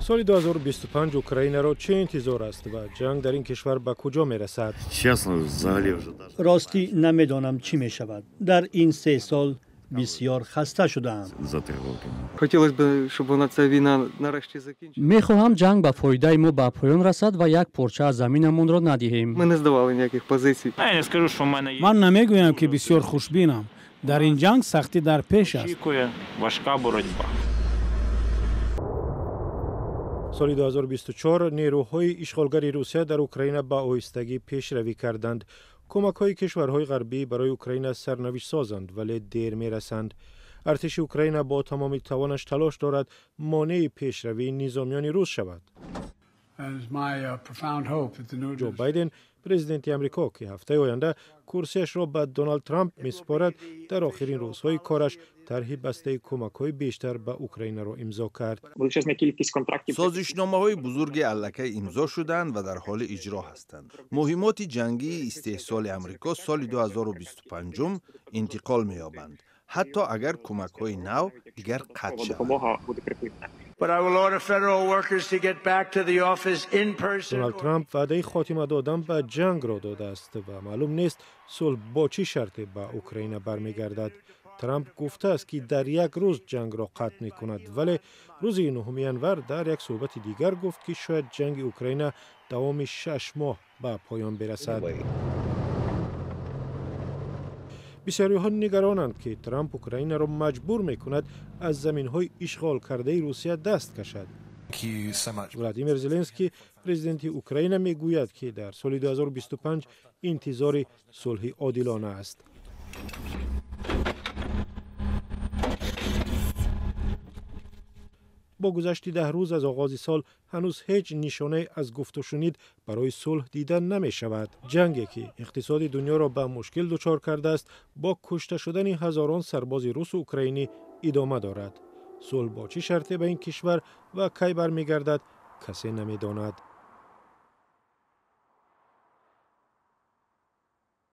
Соли 2025 Украинаро чӣ интизор аст ва ҷанг дар ин кишвар ба куҷо мерасад? Ростӣ намедонам чӣ мешавад. Дар ин 3 сол бисёр хаста шудаам. Мехоҳам ҷанг ба фоидаи мо ба поён расад ва як порча аз заминамонро надиҳем. Ман намегӯям, ки бисёр хушбинам. Дар ин ҷанг сахтӣ дар пеш аст. Соли 2024 нерӯҳои ишғолгари Русия дар Украина ба оҳистагӣ пешравӣ карданд. Кӯмакҳои кишварҳои ғарбӣ барои Украина сарнавиштсозанд, вале дер мерасанд. Артиши Украина бо тамоми тавонаш талош дорад монеи пешравии низомиёни рус шавад. Ҷо Байден, президенти Амрико, ки ҳафтаи оянда курсиашро ба Доналд Трамп месупорад, дар охирин рӯзҳои кораш тарҳи бастаи кӯмакҳои бештар ба Украинаро имзо кард. Созишномаҳои бузурги аллакай имзо шудаанд ва дар ҳоли иҷро ҳастанд. Муҳиммоти ҷангии истеҳсоли Амрико соли 2025 интиқол меёбанд, ҳатто агар кӯмакҳои нав дигар қатъ шаванд. Доналд Трамп ваъдаи хотима додан ба ҷангро додааст ва маълум нест, сулҳ бо чӣ шарте ба Украина бармегардад. Трамп гуфтааст, ки дар як рӯз ҷангро қатъ мекунад, вале рӯзи 9 январ дар як суҳбати дигар гуфт, ки шояд ҷанги Украина давоми 6 моҳ ба поён бирасад. Бисёриҳо нигаронанд, ки Трамп Украинаро маҷбур мекунад аз заминҳои ишғол кардаи Русия даст кашад. Владимир Зеленский, президенти Украина, мегӯяд, ки дар соли 2025 интизори сулҳи одилона аст. Бо гузашти 10 рӯз аз оғози сол ҳанӯз ҳеҷ нишонае аз гуфтушунид барои сулҳ дида намешавад. Ҷанге, ки иқтисоди дунёро ба мушкил дучор кардааст, бо кушта шудани ҳазорон сарбози русу украинӣ идома дорад. Сулҳ бо чӣ шарте ба ин кишвар ва кай бармегардад, касе намедонад.